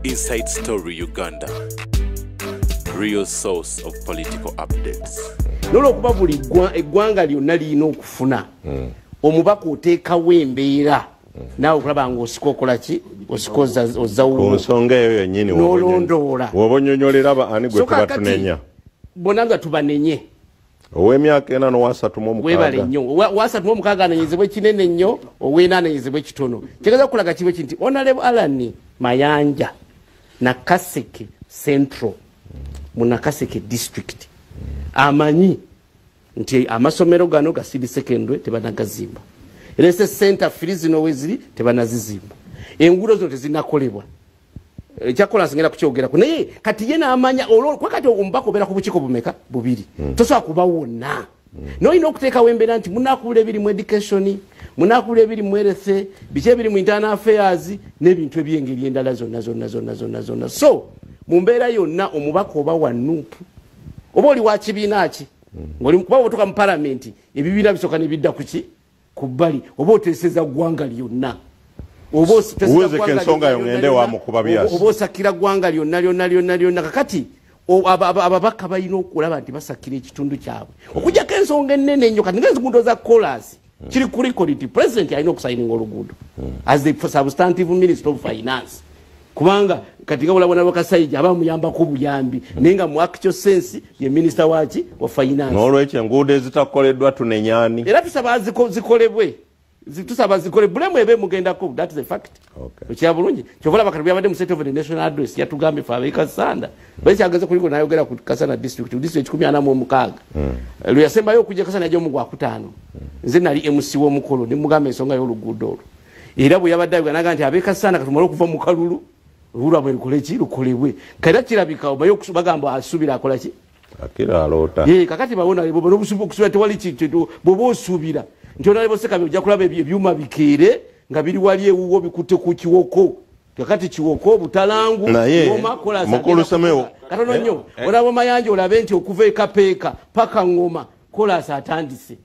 Inside Story Uganda, real source of political updates. Nolwokuba buli eggwanga lyonna lirina okufuna omubaka oteekawo embeera naawe okulaba nga osika okola ki, osika ozzawo ku nsonga eyo yennyini n'olondoola woba onyonyolera ani gwe So tuba kakati, tunenya bonna nga tubanenye ow'emyaka 4 n'owasatu mu Weebale 6. nnyo. Owasatu mu 6 anenyezebwa ekinene nnyo, ow'ena anenyezebwa ekitono. Kigeza okulaga kibe ki nti Honorable Allan Mayanja, Nakaseke Central mu Nakaseke District, amanyi nti amasomero gano ga seed secondary tebanagazimba, health center three zino weziri tebanazizimba, enguudo zino tezinakolebwa. Ekyakola nsengera kukyogerako, naye kati ye n'amanya olwo kuba kati omubaka obeera ku bukiiko bumeka? Bubiri. Tosobola kuba wonna, naye olina okuteekawo embeera nti munaakubula ebiri mu education, munaakubula ebiri mu health, biki ebiri mu internal affairs n'ebintu ebyengeri endala zonna zonna zonna zonna zonna. So mu mbeera yonna omubaka oba wa NUP oba oli wa kibiina ki, ng'oli kuba bw'otuuka mu palamenti ebibiina bisooka ne bidda ku ki, ku bbali, oba oteeseza ggwanga lyonna, oba oteeseza Uweze ggwanga ensonga yo lyonna ngende lyonna, wa mukuba byasi. Oba osakira ggwanga lyonna lyonna lyonna lyonna. Kakati ababaka balina okulaba nti basakira ekitundu kyabwe, okujjako ensonga ennene ennyo kati ngaenguudo za kolas kiri ku record nti President alina okusayininga oluguudo as the substantive Minister of Finance, kubanga kati nga bulabona bwakasayija aba muyambako obuyambi, naye nga mu actual sense ye minister waki? Wa Finance. N'olwekyo enguudo ezitakoleddwa tunenyani? Era tusaba zikolebwe. Tusaba zikole bulemu ebe mugendako, that is a fact. Okya bulungi, kyova olaba kati bwabadde mu State of the National Address yatugambye fe ab'e Kasanda bakyageze kuliko nayogera ku Kasana District, district 146. Lwe yasembayo okujja Kasana yajja mu gwakutaano, nze nali MC w'omukolo ne mugamba ensonga y'oluguudo olwo, era bwe yabadde ayogera naga nti ab'e Kasanda katumale okuva mu kalulu, oluguudo lwabwe lukole ki? Lukolebwe. Kati era kirabika omaye bagamba asuubira akola ki? Akira aloota. Ye kakati bawona obusuubira tewali kintu bw'oba osuubira nti Honorable Sekabi ojja kulaba ebyuma bikeere nga biri wali ewuwo bikutte ku Kiwoko, kakati Kiwoko, Butalangu, Naye, Ngoma, Kola, Mukulu agenda Semeo, kutuuka. Katono nnyo. Honorable Mayanja, olabe nti okuva ekapeeka paka Ngoma kolasi atandise.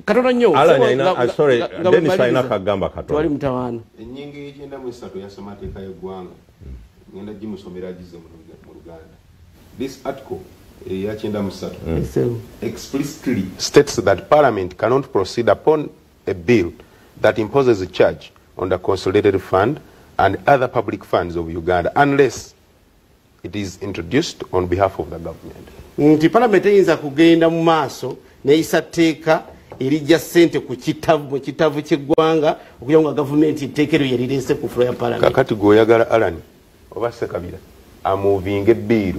Katono nnyo. Alan Sebo, alina, sorry, nga Dennis bwe alina mmaliriza. kagamba katono. Twali mutawaana. Ennyingo y'93 ya ssemateeka y'eggwanga ngenda gimusomera agize mu Luganda. This article eya 93 Esebo. explicitly states that Parliament cannot proceed upon a bill that imposes a charge on the Consolidated Fund and other public funds of Uganda unless it is introduced on behalf of the government. Nti palamenti eyinza kugenda mu maaso neyisa tteeka erijja ssente ku kitavu mu kitavu ky'eggwanga okugira nga gavumenti etteeka eryo yerireese ku floor ya palamenti. Kakati gweoyagala Alan oba Sekabira amuvinga ebill,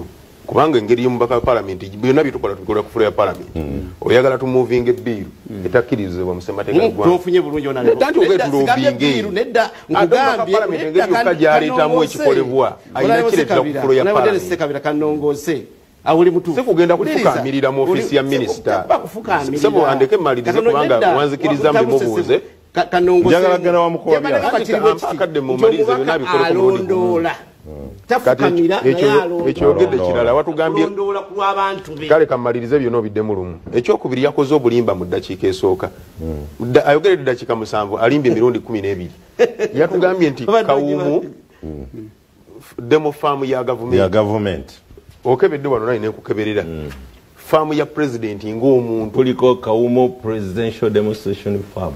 kubanga engeri y'omubaka wa palamenti byonna byetukola tubikola ku floor ya palamenti, oyagala tumuvinga ebill etakkirizibwa mu ssemateeka y'eggwanga? Tofunye bulungi, Honorable. Nedda, nti oge Nedda, tulovinge. sigambye bill, nedda, Ate omubaka nkugambye, palamenti nedda, engeri yokka gy'aleetamu kanongoose. ekikolebwa, alina Honorable kireetera ku Sekabira, floor ya Honorable Dennis palamenti. Sekabira, kanongoose awuli mutuufu. Si kugenda Wuliriza. kufukaamirira mu ofiisi ya minisita. Sikuba kufukaamirira. Sebo, andeke mmalirize Katono, kubanga nedda. wanzikiriza Watabuse, mbimubuuze. sebo. Kanongoose. Njagala genda wa Mukuba Njagala Byasi. kati kiri bwe kiti. Akadde Nti mummalirize omubaka byonna abikoleko omulundi gumu. alondoola. Kati Tafukamira, naye alondoola. ekyogedde kirala watugambye. Alondoola ku lw'abantu be. Kale kammalirize byonna obiddemu lumu. Ekyokubiri, yakoze obulimba mu ddakiika esooka. Ayogeredde ddakiika 7, alimbye emirundi 12. Yatugambye nti Babadde Kawumu demo farm ya Ya gavumenti. Gavumenti. Okebedde wano naye nenkukeberera faamu ya pulezidenti ng'omuntu. Kuliko Kawumu Presidential Demonstration Farm.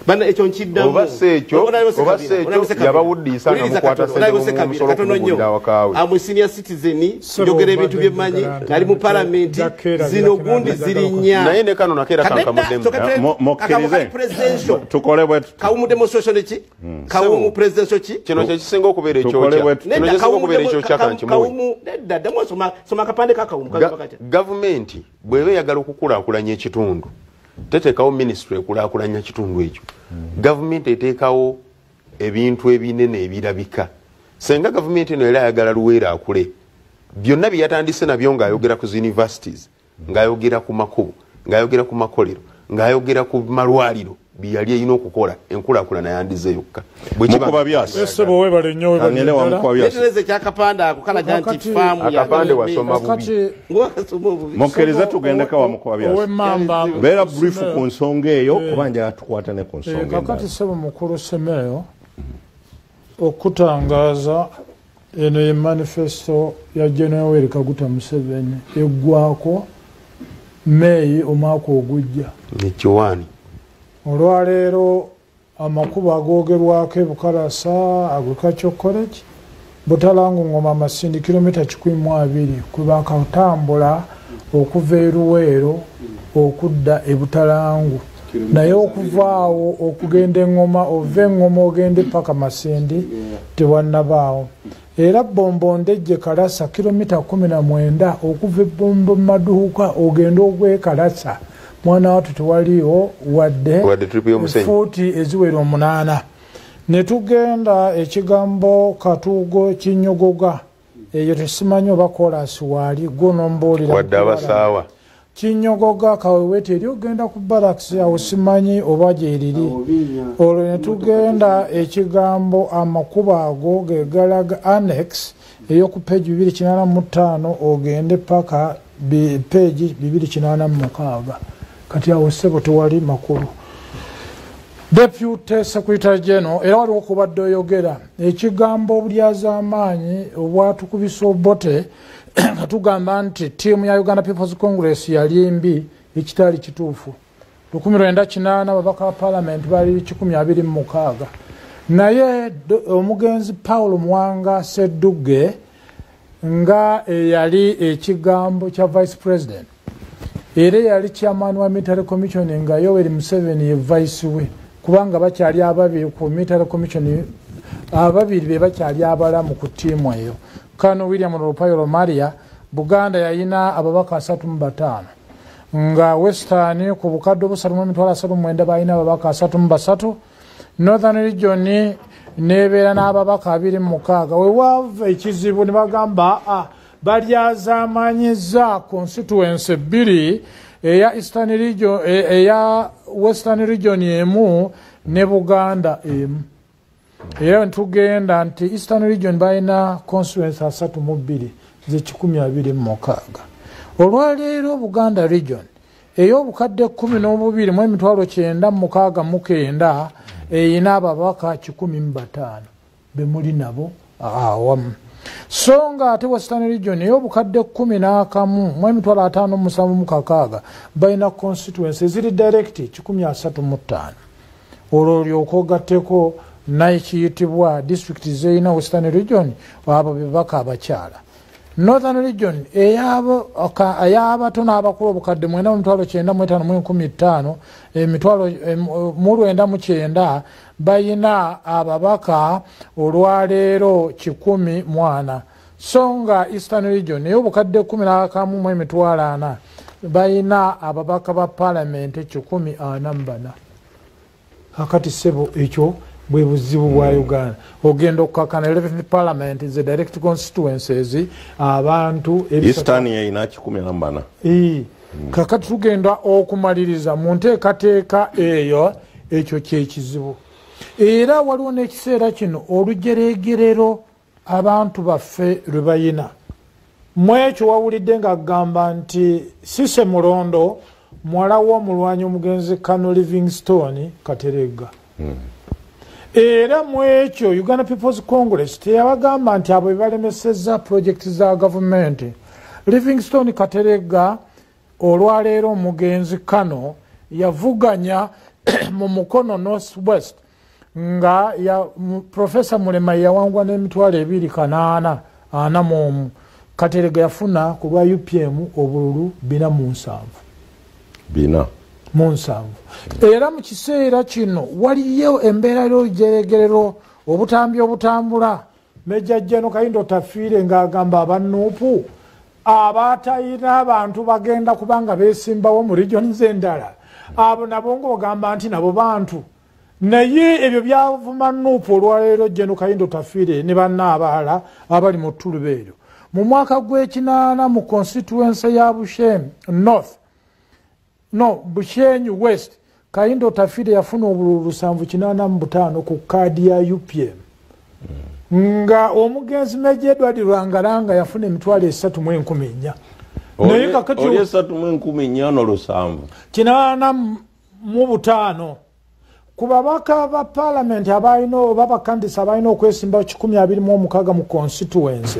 Bana, ekyo nkiddamu. Oba si ekyo, Honorable oba si Sekabira, ekyo, Honorable Sekabira. yabawuddiisa nga Wuliriza mukwata katono, ssente Honorable mu Sekabira, musolo katono nnyo. okumugulira awakaawe. Amwe senior citizen, Ssebo, njogera ebintu mbadde bye mmanyi. njagala Nali mu palamenti. Njakeera, Zino njakeera, gundi njakeera. ziri nnya. Naye ne kano nakeera Kadedda, kankamuddemu. Mukkirize. Akamo kali presidential. Tukole bwe tuti. Kawumu demonstration ki? Kawumu presidential ki? Kino kyekisinga okubeera Tukole ekyokya. bwe tuti. Kino Nedda, kyekisinga Kawumu okubeera ekyokya, kankimuwe. Kawumu, nedda, ddamu soma, soma akapande ka Kawumu, kagamba katya? Gavumenti bw'eba eyagala okukulaakulanya ekitundu teteekawo minisitule ekulaakulanya kitundu ekyo. Gavumenti eteekawo ebintu ebinene ebirabika. Senga gavumenti eno era ayagala Luweero akule, byonna bye yatandise nabyo ng'ayogera ku universities, ng'ayogera ku makubo, ng'ayogera ku makolero, ng'ayogera ku malwaliro, bye yali erina okukola, enkulaakulana yandize yokka. Bwe kiba- Mukuba Byasi. Esebo, webale nnyo, webale Kangende wa ddala. Mukuba Byasi. Leetereza ekyakapande ako kalaga nti faamu ya Akapande wasoma bubi. Kakati Ng'wakasoma obubi. Mukkirize tugendeko wa Mukuba Byasi. Ow'emmamba Beera brief ku nsonga eyo kuba njagala tukwata ne ku nsonga Kakati endala. sebo mukulu Semeyo, okutangaaza Eno ye manifesto ya General Yoweri Kaguta Museveni eggwako May omwaka ogujja. Ekiwaani. Olwaleero amakubo agoogerwako e Bukalasa Agricultural College, Butalangu Ngoma Masindi kilomita 120 kwe bakatambula okuva e Luweero okudda e Butalangu. Naye okuvaawo okugenda Engoma, ova Engoma ogende paka Masindi tewannabaawo. Era Bombo Ndejje Kalasa kilomita 19 okuva e Bombo Maduuka ogenda ogwe Kalasa, mwana watu tewaliwo wadde fuuti eziwera 8. Ne tugenda ekigambo Katuugo Kinyogoga, eyo tesimanyi oba koolaasi waali, gwo nombuulira wadde abasaawa. Kinyogoga Kawewete eri ogenda ku barracks awo simanyi oba gyeriri. Olwo ne tugenda ekigambo amakubo ago ge galaga annex ey'oku page 285 ogende paka page 286. Kati awo ssebo tewali makulu. Deputy Secretary General era waliwo okubadde oyogera ekigambo obulyazaamaanyi obwatukubisa Obote nga tugamba nti ttiimu ya Uganda People's Congress yali mbi, ekitali kituufu. 1980 ababaka ba Parliament bali 126. Naye omugenzi Paul Mwanga Sedduge nga eyali ekigambo kya Vice President, era eyali chairman wa Military Commission nga Yoweri Museveni ye vice we, kubanga bakyali ababiri ku Military Commission, ababiri be bakyali abalamu ku ttiimu eyo. Kano William Lupayo Romaria, Buganda yayina ababaka 35, nga Western ku bukadde obusatu mu emitwalo asatu mu mwenda balina ababaka 33, Northern Region nebeera n'ababaka 26. Wewaava ekizibu ne bagamba balyazamanyiza constituency bbiri, eya Eastern Region, eya Western Region emu ne Buganda emu. Era ntugenda nti Eastern Region balina constituency 32 ze 126. Olwaleero Buganda Region ey'obukadde 12 mu emitwalo 969 eyina ababaka 105 be muli nabo awamu. So nga ate Western Region ey'obukadde 11 mu emitwalo 576 balina constituency eziri direct 135. Olwo olyoka ogatteko n'ekiyitibwa district z'erina Western Region, abo be baka abakyala. Northern Region ey'abato n'abakulu obukadde 9,905 emitwalo 990 bayina ababaka olwaleero 104. So nga Eastern Region ey'obukadde 11 mu emitwalo 4 bayina ababaka ba Parliament 144. Akati ssebo ekyo bwe buzibu bwa Uganda. Ogenda okukakana 11th Parliament ze direct constituencies abantu Eastern yayina 144. Kakati tugenda okumaliriza mu nteekateeka eyo, ekyo kyekizibu. Era waliwo n'ekiseera kino olujeregerero abantu baffe lwe bayina. Mu ekyo wawulidde ng'agamba nti Cisse Mulondo muwala w'omulwanyi omugenzi Colonel Livingstone Kateregga. Era mu ekyo Uganda People's Congress teyabagamba nti abo bebalemesezza project za gavumenti. Livingstone Kateregga olwaleero omugenzi Kano yavuganya mu Mukono North West nga ya Professor Mulema yawangwa n'emitwalo 2,841. Kateregga yafuna ku lwa UPM obululu 47. Bina. 7. Era mu kiseera kino waliyo embeera y'olujeregerero obutambi obutambula. Major General Kahinda Otafiire ng'agamba abanuupu abatayina abantu bagenda kubanga beesimbawo mu regions endala, abo nabo ng'ogamba nti nabo bantu. Naye ebyo byavuma nuupu olwaleero General Kahinda Otafiire ne banna abalala abali mu ttuluba eryo. Mu mwaka gw'ekinaana mu constituency ya Bushenyi North, no Bushenyi West, Kahinda Otafiire yafuna obululu 785 ku kaadi ya UPM. Nga omugenzi Major Edward Lwangalanga yafuna emitwalo 3,400. Naye kakati oli 3,407 85 Ku babaka ba parliament abalina oba bakandisa abalina okwesimba 126 mu constituency,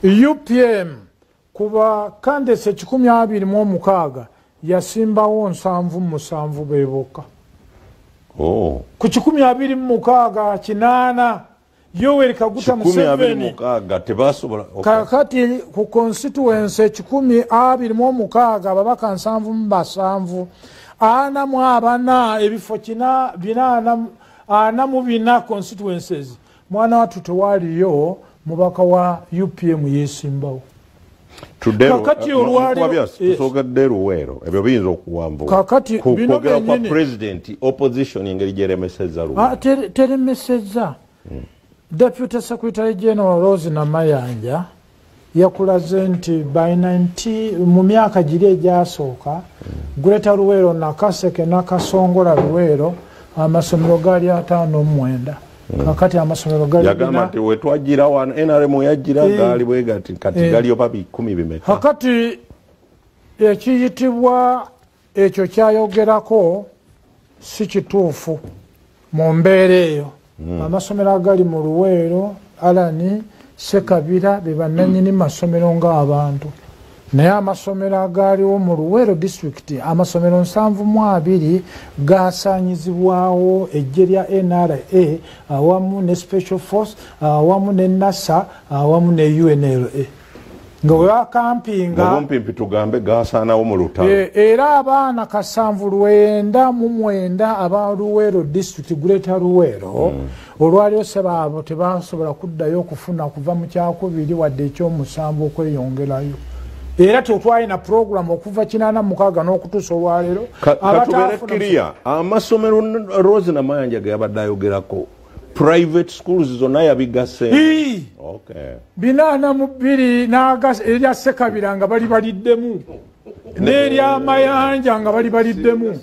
UPM ku bakandisa 126 yasimbawo 77 beboka. Ku 126 8 Yoweri Kaguta Museveni. Tebasobola. Kakati ku constituency 126 ababaka 77 ana mu abana ebifo kina binana ana mu bina constituencies, mwana watu tewaliyo mubaka wa UPM yesimbawo. Kakati olwaliro tusogadde Luweero, ebyo biyinza okuwambuka. Kakati bino kwogera kwa president, opposition engeri gyeremesezza Luweero. Teremesezza. Deputy Secretary General Rose Namayanja yakulaze nti by 90 mu myaka giri egyasooka Greater Luweero, Nakaseke, Nakasongola, Luweero amasomero gaali 59. Kakati amasomero gaali yagamba nti wetwagira wano NRM yagira gaali bwe gati kati gali oba 10 bimeka. Kakati ekiyitibwa ekyo kyayogerako si kituufu mu mbeera eyo. Amasomero agali mu Luweero, Alani, Sekabira be bannannyini masomero ng'abantu, naye amasomero agaaliwo mu Luweero district amasomero 72 gasaanyizibwawo eggye lya NRA awamu ne Special Force awamu ne NASA awamu ne UNLA nga we bakampinga. Mubumpimpi tugambe gasaanawo mu lutalo. Era abaana 799 aba Luweero district, Greater Luweero, olwaliyo sebaabo tebasobola kuddayo okufuna kuva mu kyakubiri wadde ekyomusanvu okweyongerayo. Era tetwalina program okuva 86 n'okutuusa olwaleero. Katubeere clear, amasomero Rose Namayanja ge yabadde ayogerako private schools zonna yabigasse. Okay. 42 n'agasa erya Sekabira nga bali baliddemu n'erya Mayanja nga bali baliddemu.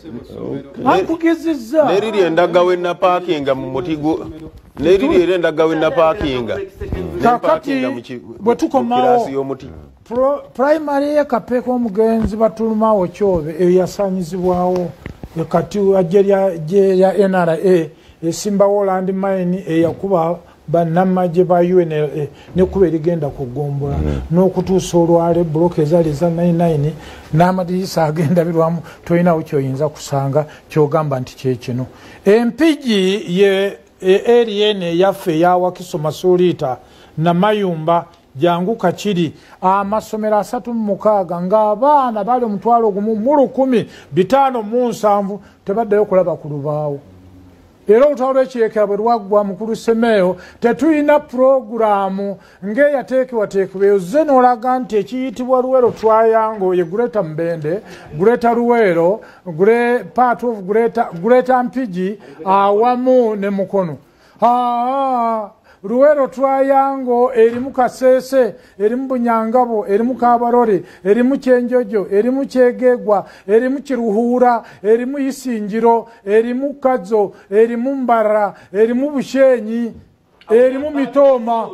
Ankugezezza neriri endagawe na parkinga mu muti neriri era endagawe na parkinga. Kakati bwe tukomawo primary ye Kapeeka omugenzi Batulumawo Kyobe eyo yasaanyizibwawo kati ajje lya NRA esimbawo landmine eyakuba bannamagye ba UNLA nekuba erigenda ku ggombolola n'okutuusa olwale buloka ezaali eza 99 n'amadirisa agendabirwamu tolinawo kyoyinza kusanga kyogamba nti kyekino. Empigi ye RN eyaffe eya Wakiso Masuliita Namayumba jangu Kakiri amasomero 36 ng'abaana bali 1,557 tebaddayo kulaba ku lubaawo. Era olutalo lw'ekiyeekera bwe lwaggwa mukulu Semeyo tetulina puroguraamu ng'eyateekebwateekebwa ozze n'olaga nti ekiyitibwa Luweero Triangle ye Greater Mbende, Greater Luweero, part of Greater Mpigi awamu ne Mukono. Luweero Triangle erimu Kasese, erimu Bunyangabo, erimu Kabarole, erimu Kyenjojo, erimu Kyegegwa, erimu Kiruhura, erimu Isingiro, erimu Kazo, erimu Mbara, erimu Bushenyi, erimu Mitoma.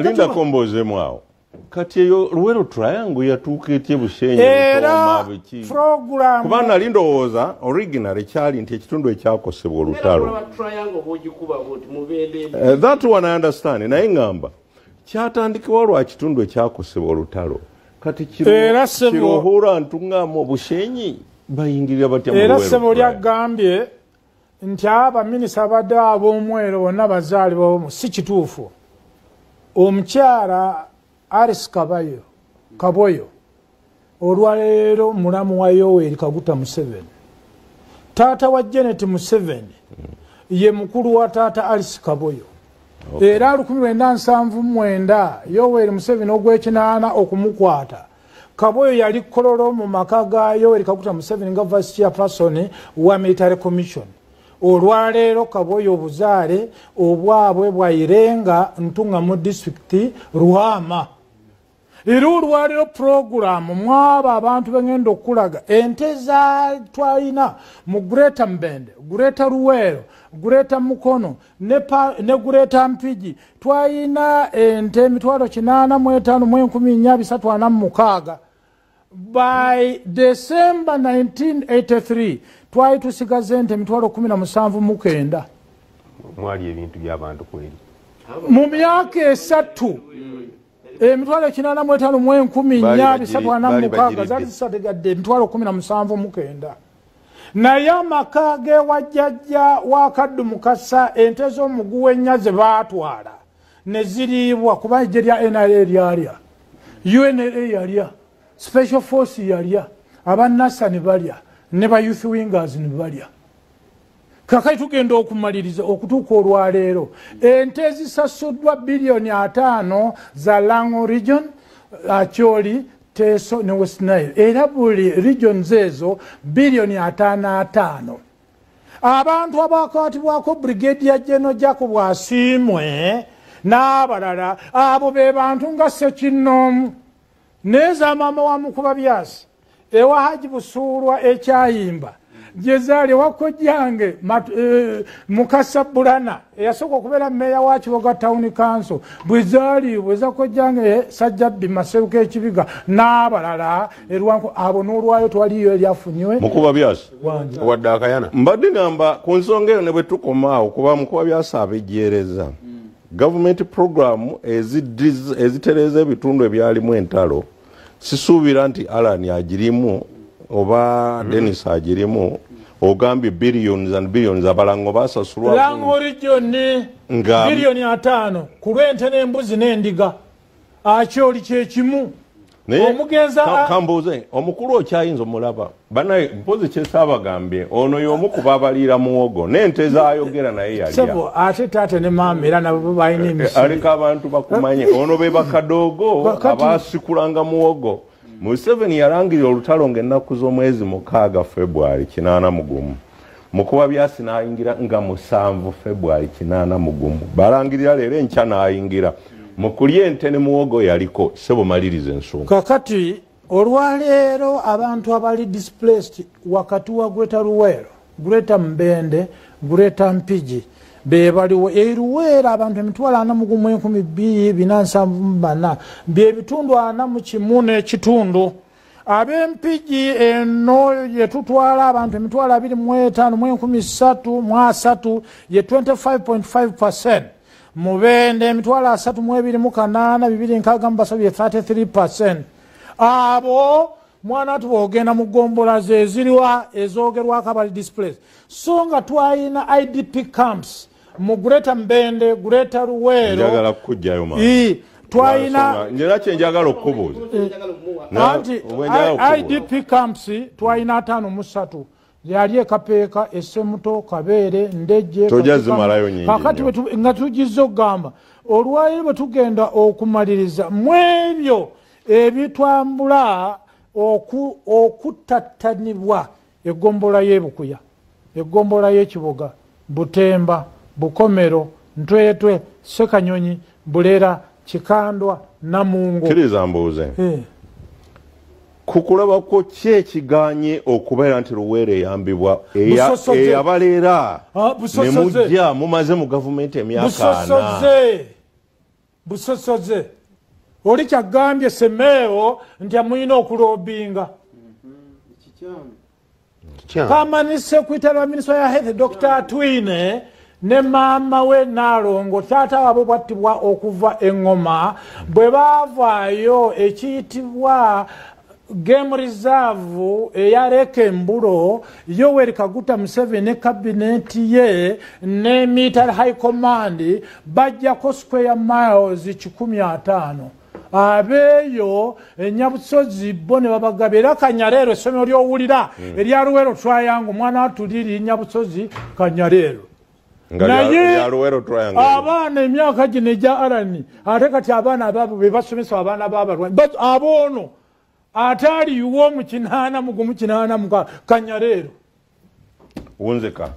Linda kombozeemu awo. Kati eyo Luweero Triangle yatuuka etya Bushenyi, Mitoma, biki? Kuba nali ndowooza originally kyali nti ekitundu ekyakosebwa olutalo. That one I understand, naye ŋŋamba kyatandikibwa lwa kitundu ekyakosebwa olutalo. Kati Kiruhura, Ntungamo, Bushenyi bayingirira batya mu Era Luweero ssebo Triangle? lyagambye nti abaminisita abadde ab'omwero bonna bazaalibwa omu, si kituufu. Omukyala Alice Kaboyo olwaleero mulamu wa Yoweri Kaguta Museveni, taata wa Janet Museveni ye mukulu wa taata Alice Kaboyo. Era 1979 Yoweri Museveni ogw'ekinaana okumukwata, Kaboyo yali Kololo mu maka ga Yoweri Kaguta Museveni nga vice chairperson wa military commission. Olwaleero Kaboyo obuzaale obwabwe bwa Irenga Ntungamo district Ruhama. Era olwaleero puroguraamu mwabo abantu bengenda okulaga ente za twalina mu Greater Mbende, Greater Luweero, Greater Mukono ne Greater Mpigi twalina ente 885,446. By December 1983 twali tusigaza ente 17,900. Mwali ebintu by'abantu kweri. Mu myaka 3 885 446 zaali zisagadde 17,900. Naye amaka g'ewajjajja wa Kaddu Mukasa ente z'omuguwa ennya ze baatwala ne ziriibwa, kuba eggye lya NRA lyalya, UNLA yalya, Special Force yalya, aba NASA ne balya, ne ba Youth Wingers ne balya. Kakati tugenda okumaliriza okutuuka olwaleero ente ezisasuddwa biliyoni 5 za Lango Region, Acholi, Teso ne West Nile. Era buli regions ezo biliyoni 55. Abantu abakwatibwako Brigadier General Jacob Asiimwe n'abalala, abo be bantu nga Ssekinnoomu n'eza maama wa Mukuba Byasi ewa Haji Busuulwa ekyayimba gyezaali wakojjange Mukasa Bulana eyasooka okubeera mmeeya wa Kiboga Town Council, bwe zaali bweza kojjange Sajjabbi Maseruka ekibiga n'abalala erwanko, abo n'olwayo twaliyo eryafunywe Mukuba Byasi wadde akayana. Mbadde ngamba ku nsonga eyo ne bwe tukomaawo, kuba Mukuba Byasi abejjeereza gavumenti program ezitereeza ebitundu ebyalimu entalo, sisuubira nti Alan agirimu oba Dennis agirimu. Ogambye billions and billions abalango basasulwa Lango Region biliyoni 5 ku lw'ente n'embuzi n'endiga. Acholi kyekimu. Omugenza kambuze omukulu okyayinza omulaba banaye mpozi kyesaabagambye ono y'omu ku babaliira muwogo n'ente zaayogera naye yalya. Sebo ate taata ne maama era nabo balina emisiri. Aleka abantu bakumanye ono be bakadoogo abaasikulanga muwogo. Museveni yalangirira olutalo ng'ennaku z'omwezi 6 February 81. Mukuba Byasi n'ayingira nga 7 February 81. Balangirira leero enkya n'ayingira. Mu kulya ente ne muwogo yaliko. Sebo maliriza ensonga. Kakati olwaleero abantu abali displaced wakati wa Greater Luweero, Greater Mbende, Greater Mpigi be baliwo. E Luweero abantu 41,274 bye bitundu 41 n'ekitundu. Ab'Empigi eno ye tutwala abantu 25,330 ye 25.5%. Mubende 32,826 ye 33%. Abo mwana tubogenda mu gombola ze eziriwa ezogerwako abali displaced. So nga twalina IDP camps mu Greater Mbende, Greater Luweero. Njagala kukujjayo maama. Twalina njera kye njagala okubuuza. Anti IDP camps twalina 53. Yali Ekapeeka, Essemuto, Kabeere, Ndejje. Tojja zimalayo nnyingi. Kakati nga tugizza okugamba olwaleero bwe tugenda okumaliriza mu ebyo ebitwambula okutattanibwa egombola y'Ebukuya, egombola y'Ekiboga, Butemba, Bukomero, Ntwetwe, Ssekanyonyi, Bulera, Kikandwa, Namungo. Kkiriza mbuuze. Kukulabako ki ekiganye okubeera nti Luweero eyambibwa eyabaleera ne mujja mumaze mu gavumenti emyaka 4? Busosoze. Oli kyagambye Semeewo nti amulina okulobinga. Permanent Secretary wa Ministry ya Health Dr. Twine ne maama we Nalongo taata waabwe bwattibwa okuva eŋŋoma bwe baavaayo ekiyitibwa Game Reserve eyaleka embulo Yoweri Kaguta Museveni ne kabineti ye ne military high command bajjako square miles 150. Abeeyo enyabusozi bo ne babagaba era Kanyaleero essomero ly'owulira erya Luweero Triangle omwana atuliri Nyabusozi Kanyaleero. Naye abaana emyaka gino egya Alani ate kati abaana abaabo be basomesa abaana b'abalwanyi aboono ate aliwo mu 8 Kanyaleero.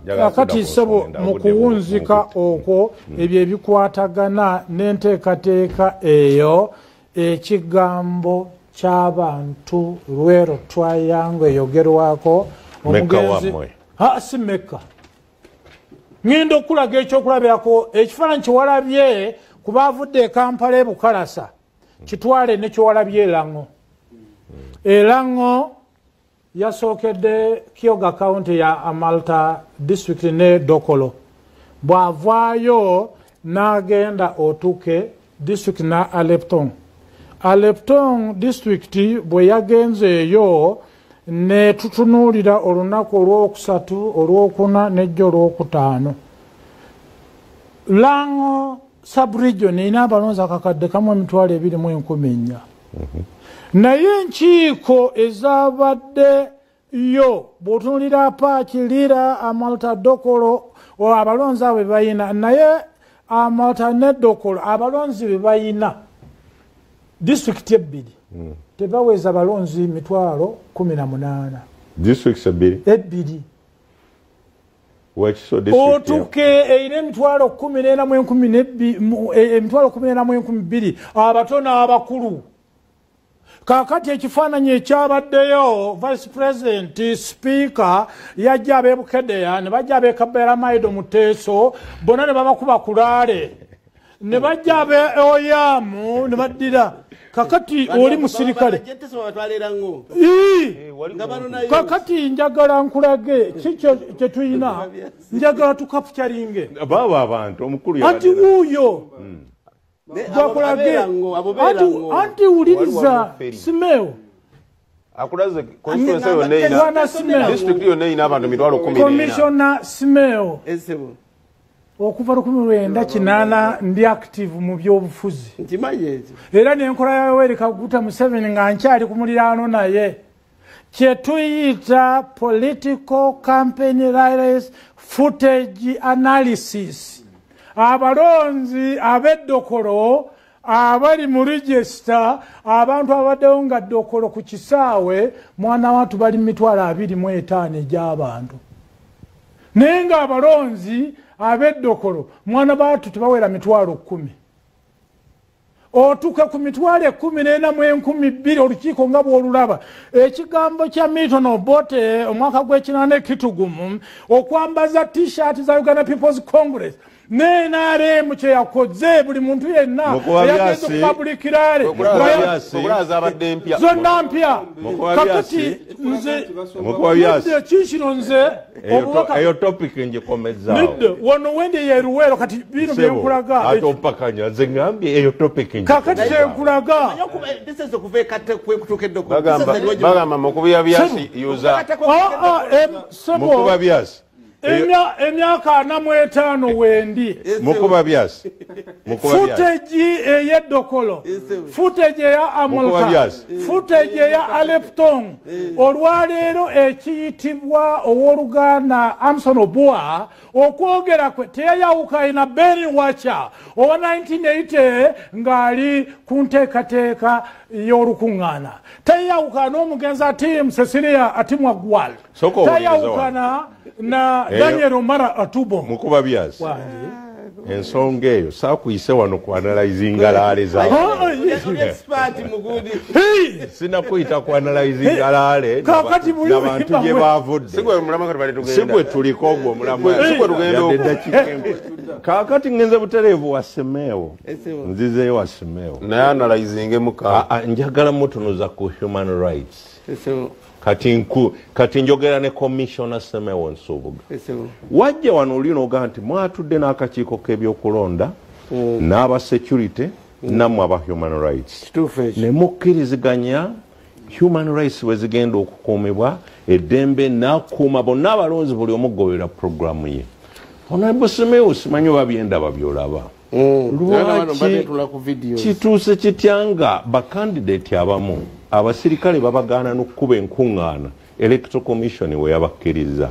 Kakati ssebo mu kuwunzika okwo ebyo ebikwatagana n'enteekateeka eyo ekigambo ky'abantu Luweero Triangle eyogerwako omugenzi si Mekka. Ngenda okulaga ekyokulabirako ekifaananyi kyewalabye ku baavudde e Kampala e Bukalasa kitwale ne kyewalabye e Lango. Elango yasookedde Kyoga County ya Amalta district ne Dokolo. Bw'avaayo n'agenda Otuke district na Aleptong. Aleptong district bwe yagenzeeyo ne tutunuulira olunaku olwokusatu, olwokuna n'ejjo olwokutaano. Lango sub-region erina abalonzi 1,224,000. Naye enkiiko ezabadde yo bw'otunuulira Apaaki, Lira, Amalta, Dokolo, abalonzi abo be bayina, naye Amalta ne Dokolo abalonzi be bayina disitulikiti ebbiri tebaweza balonzi 18,000. Disitulikiti ebbiri? Otuke erina 14,200 abato n'abakulu. Kaakati ekifaananyi ekyabaddeyo, Vice President, Speaker yajja ab'e Bukedea ne bajja ab'e Kabeera Maido mu Teeso bonna ne babakuba ku laale, ne bajja ab'e Oyamu ne baddira. Kakati oli musirikale. Kakati njagala nkulage kikyo kye tuyina, njagala tukapucaringe baba abantu omukulu anti wuuyo gwakulage anti wuliriza Simeo akulaze constituency yonna erina district yonna erina abantu 14,000. Commissioner Simeo okuva 1980 ndi active mu byobufuzi. Era n'enkola ya Yoweri Kaguta Museveni nga nkyali ku muliraano naye kye tuyita political campaign rallies footage analysis. Abalonzi ab'eddokolo abali mu register, abantu abaddewo nga ddokolo ku kisaawe, mwana wantu bali 25,000 egy'abantu. Naye nga abalonzi ab'eddokolo mwana baatu tebawera 10,000. Otuuka ku 14,200 olukiiko nga bw'olulaba. Ekigambo kya Milton Obote omwaka gw'ekinana Kitugumu okwambaza t-shirt za Uganda People's Congress ne NRM kye yakoze buli muntu yenna eyagenze ku public rally zonna mpya. Kakati nze kikino nze eyo topic ngikomezaawo. Nedda wano wende ye Luweero kati bino byenkulaga. Ate ompakanya nze ngambye eyo topic kakati kyenkulaga. Bagamba mukuba byasi yuza. Mukuba byasi. Emyaka 45 wendi. Mukuba byasi. Footage ey'eddokolo, footage eya Amolka, footage eya Aleptong. Olwaleero ekiyitibwa owooluganda Amson Obua okwogera kwe teyayawukana na Benny Wacha owa 1980 ng'ali ku nteekateeka y'olukuŋŋaana. Teyayawukana n'omugenzi Atim Cecilia Atimwa Gwal. Teyayawukana na Daniel Omara Atubo. Mukuba byasi. Ensonga eyo saakuyise wano ku analyzinga laale zaabwe. Sinakuyita ku analyzinga laale n'abantu gye baavudde. Si gwe tuliko ogwo omulamwa. Kaakati ngenze butereevu wa Simeo. Nzizeeyo wa Simeo. Naye analyzinge muka. Njagala mutunuza ku human rights. Kati njogera ne Commissioner Simeo Nsubuga. Wajja wano olina ogaa nti mwatudde n'akakiiko k'ebyokulonda n'aba security nammwe aba human rights. Ne mukkiriziganya human rights bwe zigenda okukuumibwa eddembe n'akuuma bonna abalonzi buli omu goberera puroguramu ye. Honorable Simeo simanyi oba byendaba by'olaba. Lwaki kituuse kitya nga bakandidate abamu abasirikale babagaana n'okkuba enkuŋŋaana Electoral Commission we yabakkiriza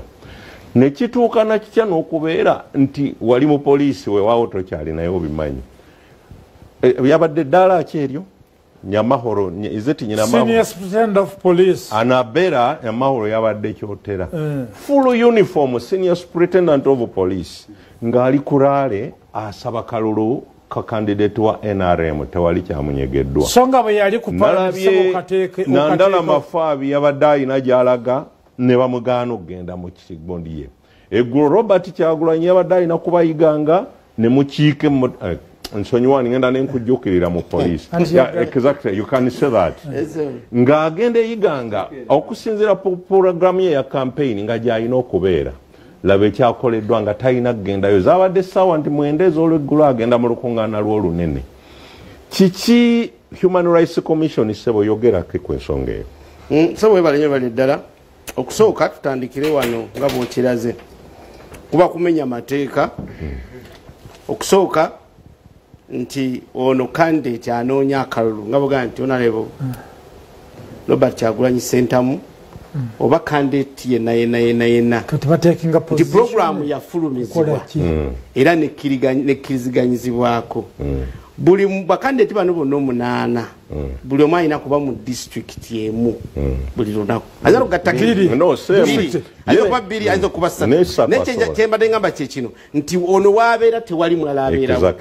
ne kituukana kitya n'okubeera nti wali mu poliisi weewaawo tokyali naye obimanyi. Yabadde ddaala ki eryo? Nyamahoro, is it Nyamahoro? Senior Superintendent of Police. Anabera Nyamahoro yabadde Kyotera. Full uniform Senior Superintendent of Police ng'ali ku rally asaba kalulu ka candidate wa NRM tewali kyamunyegeddwa. So nga bwe yali ku parliament Nandala Mafaabi yabadde alina gy'alaga ne bamugaana okugenda mu kigondi ye. Eggulo Robert Kyagulanyi yabadde alina kubayiganga ne mukiike Nsonyiwa, ngenda nenkujjukirira mu police. Yeah, exactly, you can say that. Ng'agenda Iganga okusinziira ku program ye ya campaign nga gy'alina okubeera, laba ekyakoleddwa nga talina kugendayo. Zaabadde essaawa nti 9 ez'olweggulo agenda mu lukuŋŋaana lw'olunene. Kiki Human Rights Commission, ssebo, yogerako ku ensonga eyo? So webale nnyo, bali ddala. Okusooka tutandikire wano nga bw'okiraze, kuba kumenya mateeka. Okusooka nti ono candidate anoonya akalulu nga bwogamba nti Honorable Robert Kyagulanyi Ssentamu oba candidate yenna yenna yenna yenna, Kati batekinga nti position. Programu yafulumizibwa Kola ki? era nekkiriziganyizibwako. Buli bakandidate bano bonna omunaana, buli omu alina kuba mu disitulikiti emu buli lunaku. Ayinza okugatta Bbiri. No, same. bbiri, ayinza okuba bbiri, ayinza okuba ssatu. N'esatu Naye asobola. Kyembadde ngamba kye kino nti ono waabeera tewali mulala abeerawo.